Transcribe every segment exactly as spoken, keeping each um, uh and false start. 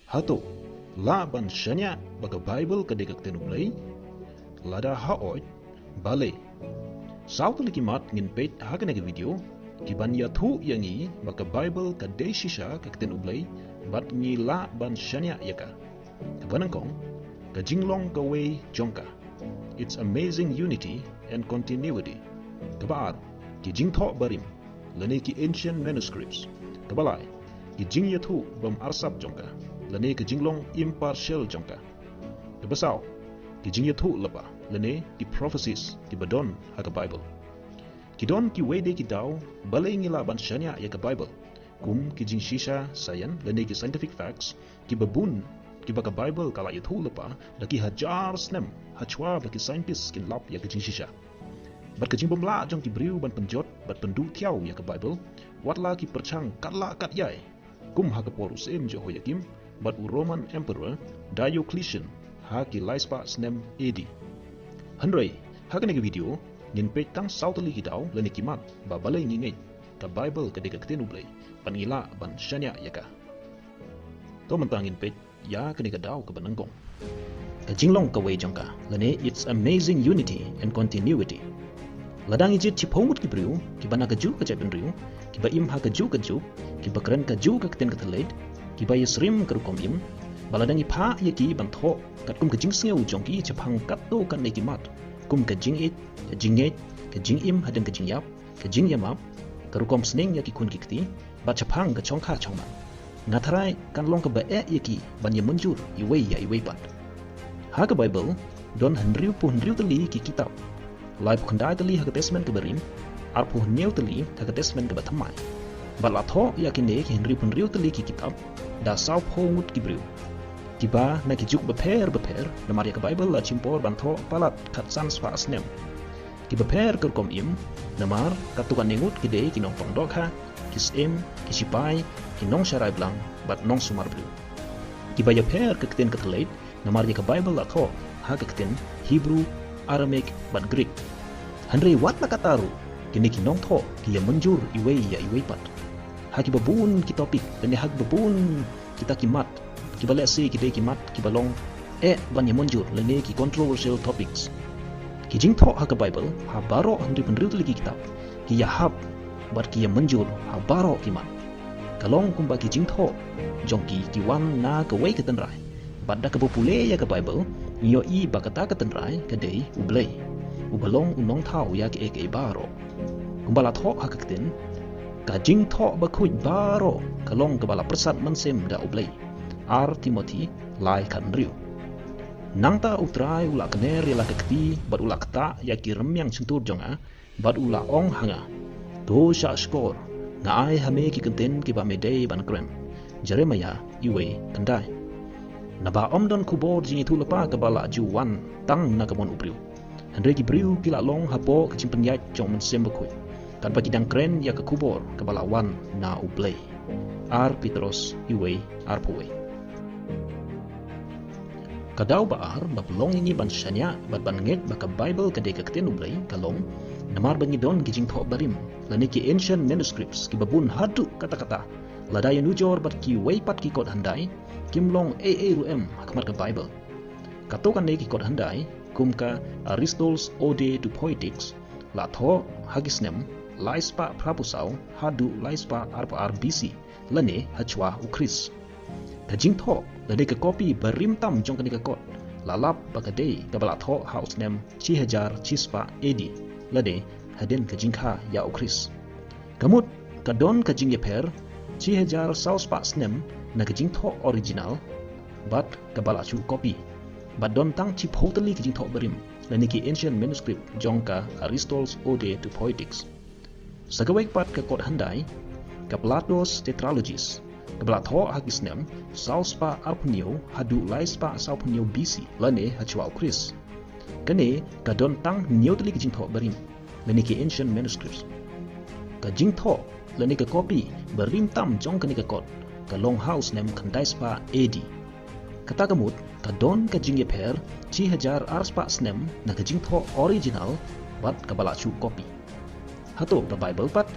Hato lah ban shaniah ba ka Baibl ka dei ka ktien U Blei? Lada hooid, balei? Saw tylli ki mat ngin peit ha kane ka video kiban ïathuh ïa ngi ba ka Baibl ka dei shisha ka ktien U Blei bad ngi lah ban shaniah ïa ka. Kaba nyngkong, ka jinglong kawei jong ka. Its amazing unity and continuity. Kaba ar, ki jingthoh barim lane ki ancient manuscripts. Kaba lai, ki jingïathuh bym arsap jong ka lane ka jinglong impartial jong ka. Kaba saw, ki jingïathuh lypa lane ki prophecies kiba don ha ka Baibl. Ki don kiwei de ki daw balei ngi lah ban shaniah ïa ka Baibl, kum ki jingshisha science lane ki scientific facts kiba bun kiba ka Baibl ka la ïathuh lypa da ki hajar snem hashwa ba ki scientist kin lap ïa ka jingshisha. Bad ka jingbymlah jong ki briew ban pynjot bad pynduh thiaw ïa ka Baibl, wat la ki pyrshang kat lah kat ïai, kum ha ka por u syiem Jehoiakim bad u Roman Emperor Diocletian ha ki lai spah snem A D. Hynrei ha kane ka video ngin peit tang saw tylli ki daw lane ki mat ba balei ngi ngeit ka Baibl ka dei ka ktien U Blei bad ngi lah ban shaniah ïa ka. To mynta ngin peit ïa kane ka daw kaba nyngkong, ka jinglong kawei jong ka lane its amazing unity and continuity. Lada ngi jied shiphew ngut ki briew kiba na kajuh ka jaitbynriew, kiba im ha kajuh ka juk, kiba kren kajuh ka ktien ka thylliej, kiba ïasyriem ka rukom im, bad lada ngi phah ïa ki ban thoh katkum ka jingsngew jong ki shaphang katto katne ki mat, kum ka jingïeit, ka jingngeit, ka jingim hadien ka jingïap, ka jingïamap, ka rukom sneng ïa ki khun ki kti, bad shaphang ka chongkha chongman, nga tharai kan long kaba eh ïa ki ban ïamynjur iwei ïa iwei pat. Ha ka Baibl don hynriewphew hynriew tylli ki kitab, laiphew khyndai tylli ha ka Testament kaba rim, arphew hynñiew tylli ha ka Testament kaba thymmai. Bad la thoh ïa kine ki hynriewphew hynriew tylli ki kitab da sawphew ngut ki briew, kiba na ki juk bapher bapher, namar ïa ka Baibl la shim por ban thoh palat khatsan spah snem. Kiba pher ka rukom im, namar katto katne ngut ki dei ki nongpang dohkha, ki syiem, ki shipai, ki nongsharai blang bad nongsumar briew. Kiba ïapher ka ktien ka thylliej, namar ïa ka Baibl la thoh ha ka ktien Hebrew, Aramaic bad Greek. Hynrei wat la katta ruh, kine ki nongthoh ki ïamynjur iwei ïa iwei pat ha kiba bun ki topik lane ha kiba bun kita ki mat, kiba lehse ki dei ki mat kiba long eh ban ïamynjur lane ki controversial topics. Ki jingthoh ha ka Baibl ha baroh hynriewphew hynriew tylli ki kitab ki ïahap bad ki ïamynjur ha baroh ki mat. Ka long kumba ki jingthoh jong ki ki wan na kawei ka tynrai. Bad da kaba pule ïa ka Baibl ngi ïohi ba kata ka tynrai ka dei U Blei, uba long u nongthaw ïa kaei kaei baroh. Kumba la thoh ha ka ktien, ka jingthoh bakhuid baroh ka long kaba la pyrsad mynsiem da U Blei. Ar Timothi lai khathynriew. Nangta U Trai u la kner ïa la ka kti bad u la ktah ïa ki rmiang shyntur jong nga, bad u la ong ha nga, to shah shkor, nga ai ha me ki kyntien kiba me dei ban kren. Jeremaïah uwei khyndai. Naba ym don khubor jingïathuhlypa kaba la ju wan tang na ka mon u briew, hynrei ki briew ki la long hapoh ka jingpynïaid jong u Mynsiem Bakhuid, katba ki dang kren ïa ka khubor kaba la wan na U Blei. Ar Petros uwei arphew wei. Ka daw ba ar ba pynlong ïa ngi ban shaniah bad ban ngeit ba ka Baibl ka dei ka ktien U Blei ka long namar ba ngi don ki jingthoh barim lane ki ancient manuscripts kiba bun haduh katta katta. Lada ïanujor bad kiwei pat ki kot hyndai, kim long ei ei ruh em ha khmat ka Baibl. Katto katne ki kot hyndai, kum ka Aristotle's Ode to Poetics, la thoh ha ki snem lai spah phraphew saw haduh lai spah arphew ar B C, lane hashwa U Khrist. Ka jingthoh lane ka kopi barim tam jong kane ka kot la lap ba ka dei kaba la thoh ha u snem shi hajar shi spah A D, lane hadien ka jingkha ïa U Khrist. Ka mut ka don ka jingïapher shi hajar saw spah snem na ka jingthoh original bad kaba la shu kopi. Bad don tang shiphew tylli ki jingthoh barim lane ki ancient manuscript jong ka Aristotle's Ode to Poetics. Sa kawei pat ka kot hyndai, ka Plato's Tetralogies, kaba la thoh ha ki snem saw spah arphew hynñiew haduh lai spah sawphew hynñiew B C, lane hashwa U Khrist. Kane ka don tang hynñiew tylli ki jingthoh barim lane ki ancient manuscripts. Ka jingthoh lane ka kopi barim tam jong kane ka kot ka long ha u snem khyndai spah A D. Kata ka mut ka don ka jingïapher shi hajar ar spah snem na ka jingthoh original bad kaba la shu kopi. Hato ka Baibl pat?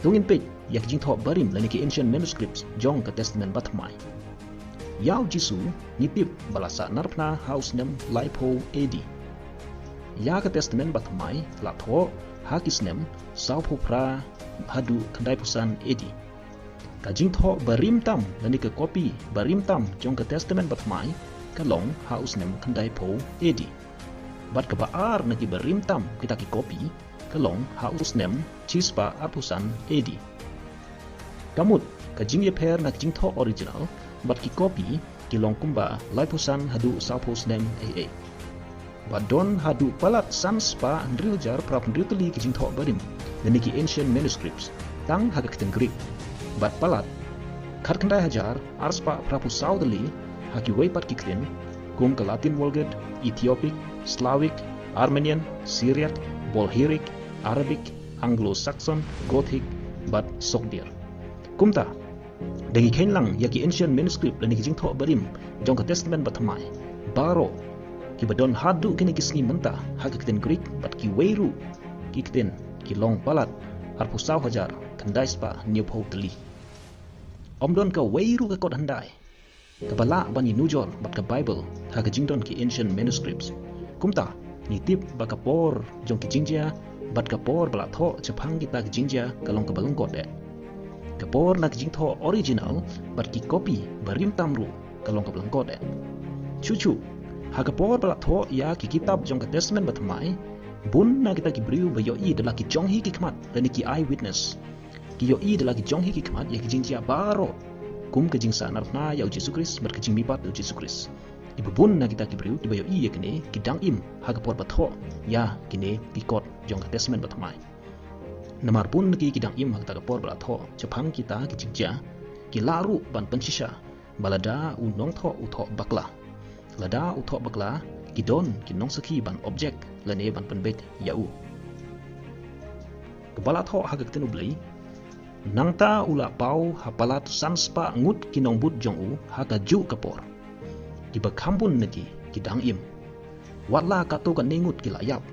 To ngin peit ïa ka jingthoh barim lane ki ancient manuscripts jong ka Testament Bathymmai. Ïa u Jisu ngi tip ba la sahnarphna ha u snem laiphew A D. Ïa ka Testament Bathymmai la thoh ha ki snem sawphew phra haduh khyndaiphew san A D. Ka jingthoh barim tam lane ka kopi barim tam jong ka Testament Bathymmai ka long ha u snem khyndaiphew A D. Bad kaba ar na ki barim tam kita ki kopi ka long ha u snem shispah arphew san A D. Kamut, ka jingïapher na ka jingthoh original bad ki kopi ki long kumba laiphew san haduh sawphew snem A A. Ba don haduh palat san spah hynriew hajar phraphew hynriew tylli ki jingthoh barim, lane ki ancient manuscripts, tang ha ka ktien Greek. Bad palat khatkhyndai hajar ar spah phraphew saw tylli ha kiwei pat ki ktien, kum ka Latin Vulgate, Ethiopic, Slavic, Armenian, Syriac, Bohairic, Arabic, Anglo-Saxon, Gothic, bad Sogdian. Kumta, da ngi kheiñ lang ïa ki ancient manuscript lane ki jingthoh barim jong ka Testament Bathymmai baroh, kiba don haduh kine ki sngi mynta ha ka ktien Greek bad kiwei ruh ki ktien, ki long palat arphew saw hajar khyndai spah hynñiewphew tylli. Ym don kawei ruh ka kot hyndai kaba lah ban ïanujor bad ka Bible ha ka jingdon ki ancient manuscripts. Kumta, ngi tip ba ka por jong ki jingjia bad ka por ba la thoh shaphang kita ki jingjia ka long kaba lyngkot eh. Ka por na ki jingthoh original bad ki kopi barim tam ruh ka long kaba lyngkot eh. Shuh shuh, ha ka por ba la thoh ïa ki kitab jong ka Testament Bathymmai, bun na kita ki briew ba ïohi da la ki jong hi ki khmat lane ki eyewitness, ki ïohi da la ki jong hi ki khmat ïa ki jingjia baroh, kum ka jingsahnarphna ïa u Jisu Khrist bad ka jingmihpat u Jisu Khrist. Kiba bun na kita ki briew kiba ïohi ïa kine ki dang im ha ka por ba thoh ïa kine ki kot jong ka Testament Bathymmai. Namar bun na ki ki dang im ha kata ka por ba la thoh shaphang kita ki jingjia, ki lah ruh ban pynshisha ba lada u nongthoh u thoh bakla, lada u thoh bakla, ki don ki nongsakhi ban object lane ban pynbeit ïa u. Kaba la thoh ha ka ktien U Blei: Nangta u la paw ha palat san spah ngut ki nongbud jong u ha kajuh ka por, kiba kham bun na ki ki dang im. Wat la katto katne ngut ki la ïap.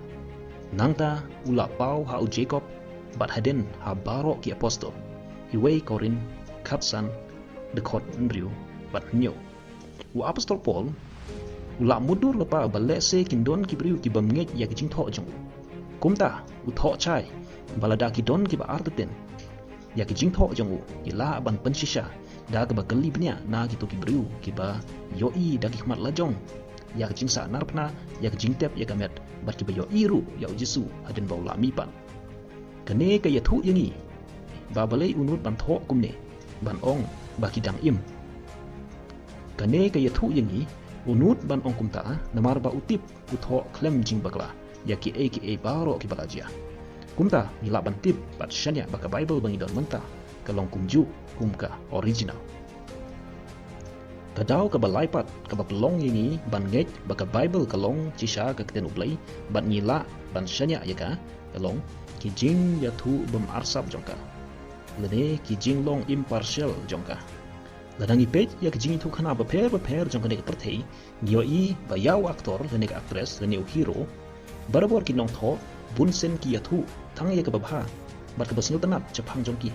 Nangta u la paw ha u Jakob bad hadien ha baroh ki apostol. Iwei Korinth khatsan, dkhot hynriew bad hynñiew. U apostol Paul u la mutdur lypa ba lehse kin don ki briew ki bym ngeit ïa ki jingthoh jong u. Kumta u thoh shai ba lada ki don kiba artatien ïa ki jingthoh jong u, ki lah ban pynshisha da kaba kylli bniah na kito ki briew kiba ïohi da ki khmat lajong ïa ka jingsahnarphna, ïa ka jingtep ïa ka met, bad kiba ïohi ruh ïa u Jisu hadien ba u la mihpat. Kane ka ïathuh ïa ngi ba balei u nud ban thoh kumne, ban ong ba ki dang im. Kane ka ïathuh ïa ngi, u nud ban ong kumta namar ba u tip u thoh khlem jingbakla ïa kiei kiei baroh kiba la jia. Kumta ngi lah ban tip bad shaniah ba ka Bible ba ngi don mynta ka long kumjuh kum ka original. Ka daw kaba lai pat kaba pynlong ïa ngi ban ngeit ba ka Bible ka long shisha ka ktien U Blei bad ngi lah ban shaniah ïa ka, ka long ki jingïathuh bym arsap jong ka, lane ki jinglong impartial jong ka. Lada ngi peit ïa ki jingïathuhkhana bapher bapher jong kane ka pyrthei, ngi ïohi ba ïa u actor lane ka actress lane u hero, barabor ki nongthoh bunsien ki ïathuh tang ïa kaba bha bad kaba sngewtynnat shaphang jong ki.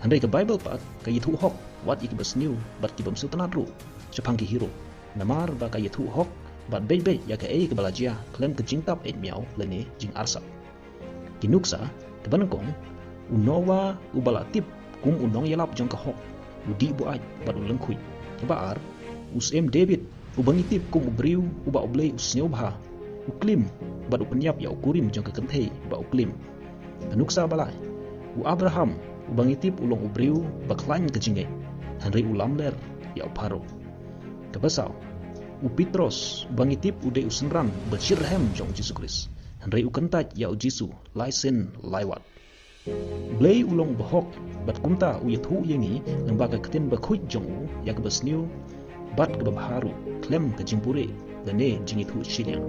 Hynrei ka Bible pat ka ïathuh hok wat ïa kiba sniew bad ki bym sngewtynnat ruh shaphang ki hero, namar ba ka ïathuh hok bad beit beit ïa kaei kaba la jia khlem ka jingtap eit miaw lane jingarsap. Ki nuksa, kaba nyngkong, u Noah uba la tip kum u nongïalap jong ka hok, u dih buaid bad u lyngkhuid. Kaba ar, u Syiem David uba ngi tip kum u briew uba U Blei u sngewbha, u klim bad u pynïap ïa u kurim jong ka kynthei ba u klim. Ka nuksa ba lai, u Abraham uba ngi tip u long u briew ba khlaiñ ka jingngeit, hynrei u lamler ïa u Pharaoh. Kaba saw, u Petros uba ngi tip u dei u synran ba shitrhem jong u Jisu Khrist, hynrei u kyntait ïa u Jisu lai sien lai wat. U Blei u long uba hok bad kumta u ïathuh ïa ngi lyngba ka ktien bakhuid jong u ïa kaba sniew bad kaba bha ruh khlem ka jingbuhrieh lane jingïathuh shiliang.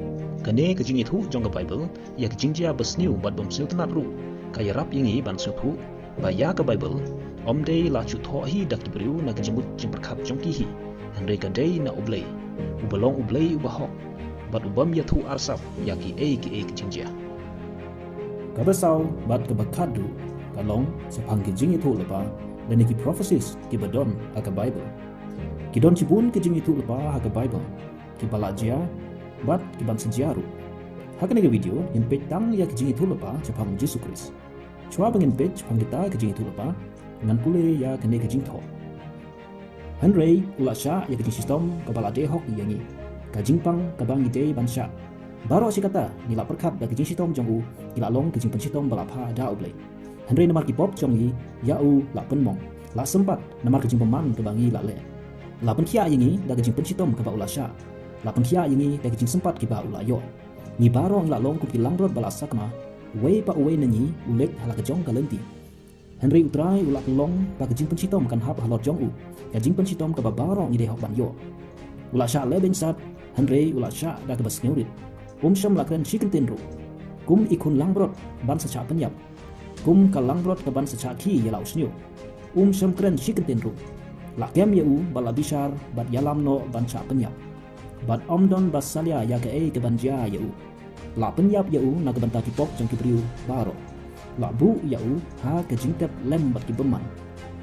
Kane ka jingïathuh jong ka Bible ïa ka jingjia basniew bad bym sngewtynnat ruh ka ïarap ïa ngi ban sngewthuh ba ïa ka Bible ym dei la shu thoh hi da ki briew na ka jingmut jingpyrkhat jong ki hi, hynrei ka dei na U Blei uba long U Blei uba hok bad u bym ïathuh arsap ïa kiei kiei ki jingjia. Kaba saw bad kaba khatduh ka long shaphang ki jingïathuhlypa lane ki prophecies kiba don ha ka Bible. Ki don shibun ki jingïathuhlypa ha ka Baibl kiba la jia bad kiban sa jia ruh. Ha kane ka video ngin peit tang ïa ki jingïathuhlypa shaphang Jisu Khrist. Shuwa ba ngin peit shaphang kita ki jingïathuhlypa, ngan pule ïa kane ka jingthoh. Hynrei u la shah ïa ka jingshitom kaba la dei hok ïa ngi, ka jingpang kaba ngi dei ban shah. Baroh shi katta ngi la pyrkhat ba ka jingshitom jong u ki la long ka jingpynshitom ba la phah da U Blei. Hynrei namar ki pop jong ngi ïa u la pynmong, la sympat namar ka jingbymman kaba ngi la leh. La pynkhiah ïa ngi da ka jingpynshitom kaba u la shah. La pynkhiah ïa ngi da ka jingsympat kiba u la ïoh. Ngi baroh ngi la long kum ki langbrot ba la sakma, uwei pa uwei na ngi u leit ha la ka jong ka lynti. Hynrei U Trai u la pynlong ba ka jingpynshitom kan hap halor jong u, ka jingpynshitom kaba baroh ngi dei hok ban ïoh. U la shah leh beiñ sat, hynrei u la shah da kaba sngewrit. Um shym la kren shi kyntien ruh. Kum i khun langbrot ban sa shah pynïap, kum ka langbrot kaban sa shah khie ïa la u shñiuh, um shym kren shi kyntien ruh. La kem ïa u bad la bishar bad ïalam noh ban shah pynïap. Bad ym don ba salia ïa kaei kaban jia ïa u. La pynïap ïa u na ka bynta ki pop jong ki briew baroh. La buh ïa u ha ka jingtep lem bad ki bymman.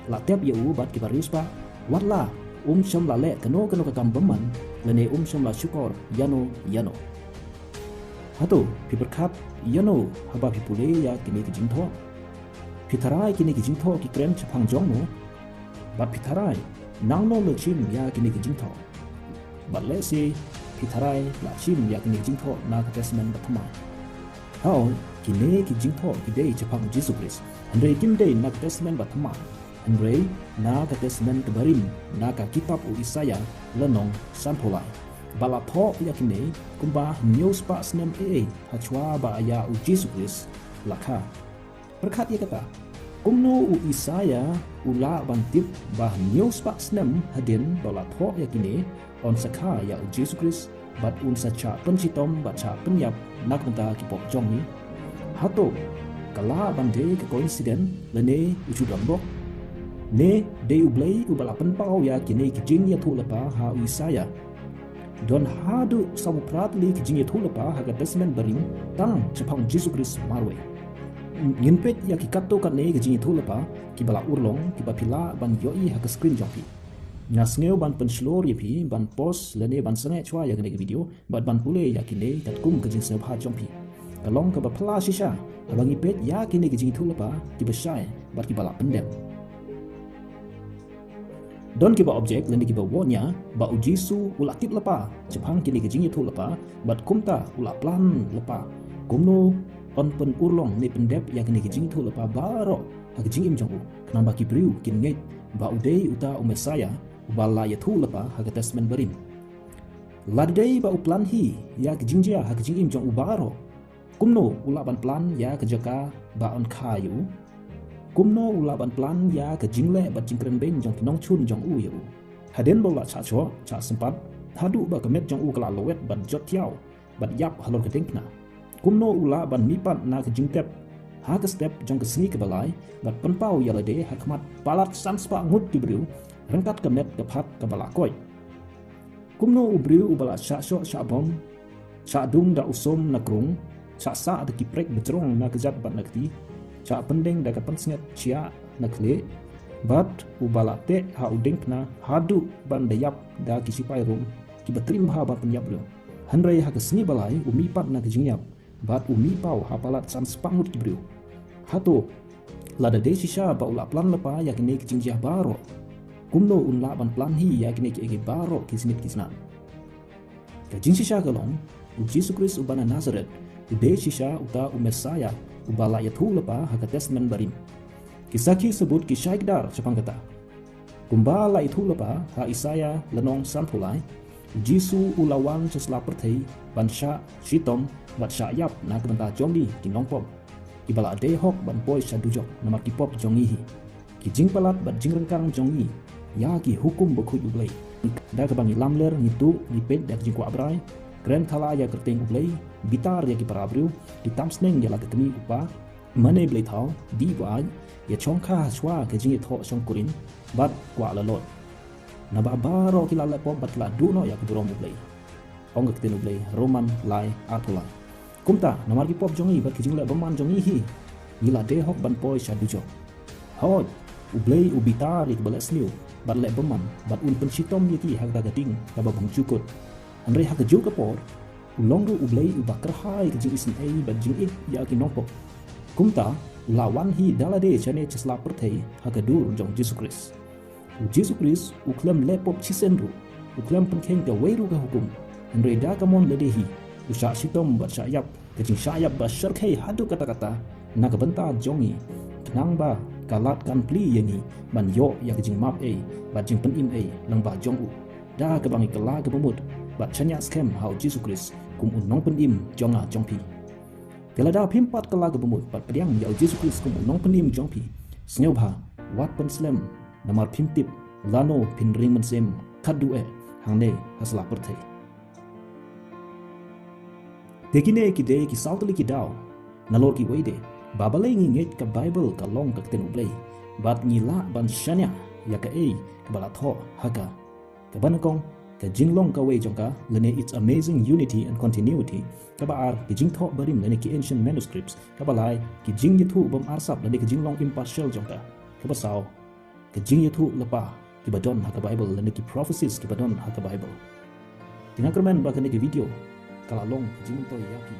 La tep ïa u bad kiba riewspah, wat la um shym la leh kano kano ka kam bymman, lane um shym la shukor ïano ïano. Hato phi pyrkhat ïano haba phi pule ïa kine ki jingthoh? Phi tharai kine ki jingthoh ki kren shaphang jong no? Bad phi tharai nangno la shim ïa kine ki jingthoh? Bad lehse phi tharai la shim ïa kine ki jingthoh na ka Testament Bathymmai. Hooid, kine ki jingthoh ki dei shaphang Jisu Khrist, hynrei kim dei na ka Testament Bathymmai. Hynrei na ka Testament Barim, na ka kitab u Isaïah lynnong sanphew lai, ba la thoh ïa kine kumba hynñiew spah snem ei ei hashwa ba ïa u Jisu Khrist la kha. Pyrkhat ïa kata, kumno u Isaïah u lah ban tip ba hynñiew spah snem hadien ba la thoh ïa kine, un sa kha ïa u Jisu Khrist bad un sa shah pynshitom bad shah pynïap na ka bynta ki pop jong ngi? Hato ka lah ban dei ka coincidence lane u ju donbok? Ne dei U Blei uba la pynpaw ïa kine ki jingïathuhlypa ha u Isaïah? Don haduh sawphew phra tylli ki jingïathuhlypa ha ka Testament Barim tang shaphang Jisu Khrist marwei. Ngin peit ïa ki katto katne ki jingïathuhlypa kiba la urlong kiba phi lah ban ïohi ha ka screen jong phi. Nga sngew ban pynshlur ïa phi ban pause lane ban sangeh shuwa ïa kane ka video bad ban pule ïa kine katkum ka jingsngewbha jong phi. Ka long kaba phylla shisha haba ngi peit ïa kine ki jingïathuhlypa kiba shai bad kiba la pyndep. Don kiba object lane kiba wan ïa ba u Jisu u la tip lypa shaphang kine ki jingïathuhlypa bad kumta u la plan lypa kumno un pynurlong ne pyndep ïa kine ki jingïathuhlypa baroh ha ka jingim jong u, khnang ba ki briew kin ngeit ba u dei uta u Messaïah uba la ïathuhlypa ha ka Testament Barim. Lada dei ba u plan hi ïa ka jingjia ha ka jingim jong u baroh, kumno u lah ban plan ïa ka jaka ba un kha ïa u? Kumno u lah ban plan ïa ka jingleh bad jingkren beiñ jong ki nongshun jong u ïa u? Hadien ba u la shah shoh shah sympat haduh ba ka met jong u ka la lowet bad jot thiaw bad ïap halor ka diengphna, kumno u lah ban mihpat na ka jingtep ha ka step jong ka sngi kaba lai bad pynpaw ïa lade ha khmat palat san spah ngut ki briew ryngkat ka met ka phad kaba la koit? Kumno u briew uba la shah shoh shah bom, shah dung da u sum na krung, shah sah da ki prek bajrong na kjat bad na kti, shah pyndeng da ka pynsngiat shiah na khlieh, bad uba la teh ha u diengphna haduh ban da ïap da ki sipai Rom kiba triem bha ban pynïap briew, hynrei ha ka sngi ba lai u mihpat na ka jingïap bad u mihpaw ha palat san spah ngut ki briew? Hato lada dei shisha ba u la plan lypa ïa kine ki jingjia baroh, kumno un lah ban plan hi ïa kine kiei kiei baroh ki snit ki snam? Ka jingshisha ka long, u Jisu Khrist uba na Nasareth u dei shisha uta u Messaïah uba la ïathuhlypa ha ka Testament Barim. Ki sakhi sabut ki shai kdar shaphang kata. Kumba la ïathuhlypa ha Isaïah lynnong sanphew lai, u Jisu u la wan sha sla pyrthei ban shah shitom bad shah ïap na ka bynta jong ngi ki nongpop, kiba la dei hok ban poi sha dujok namar ki pop jong ngi hi, ki jingpalat bad jingryngkang jong ngi ïa ki hukum bakhuid U Blei. Da kaba ngi lamler, ngi tuh, ngi peit da ka jingkwah brai, kren thala ïa ka kyrteng U Blei, bitar ïa ki para briew, ki tam sneng ïa la ka kmie u kpa, mane blei thaw, dih ba ain, ïa shongkha hashwa ka jingïathoh shongkurim bad kwah lalot. Naba baroh ki la leh pop bad ki la duh noh ïa ka burom U Blei, ong ka ktien U Blei, Roman lai arphew lai. Kumta namar ki pop jong ngi bad ki jingleh bymman jong ngi hi, ngi la dei hok ban poi sha dujok. Hooid, U Blei u bitar ïa kiba leh sniew bad leh bymman, bad un pynshitom ïa ki ha kata ka ding kaba bymjukut. Hynrei ha kajuh ka por, u long ruh U Blei uba kyrhai ka jingisynei bad jingïeit ïa ki nongpop. Kumta, u la wan hi da lade shane sha sla pyrthei ha ka dur jong u Jisu Khrist. U Jisu Khrist u khlem leh pop shisien ruh, u khlem pynkheiñ kawei ruh ka hukum. Hynrei da ka mon lade hi, u shah shitom bad shah ïap ka jingshah ïap ba shyrkhei haduh katta katta na ka bynta jong ngi, khnang ba ka lad kan plie ïa ngi ban ïoh ïa ka jingmap ei bad jingpynim ei lyngba jong u, da kaba ngi kylla kaba mut bad shaniah skhem ha u Jisu Khrist kum u Nongpynim jong nga jong phi. Te lada phim pat kylla kaba mut bad pdiang ïa u Jisu Khrist kum u Nongpynim jong phi, sngewbha wat pynslem, namar phim tip lano phin ring mynsiem khatduh eh hangne ha sla pyrthei. Te kine ki dei ki saw tylli ki daw nalor kiwei de ba balei ngi ngeit ka Baibl ka long ka ktien U Blei, bad ngi lah ban shaniah ïa kaei kaba la thoh ha ka. Kaba nyngkong, ka jinglong kawei jong ka, lane its amazing unity and continuity. Kaba ar, ki jingthoh barim lane ki ancient manuscripts. Kaba lai, ki jingïathuh bym arsap lane ki jinglong impartial jong ka. Kaba saw, ka jingïathuh lypa kiba don ha ka Baibl lane ki prophecies kiba don ha ka Baibl. Te nga kyrmen ba kane ka video ka la long ka jingmyntoi ïa phi.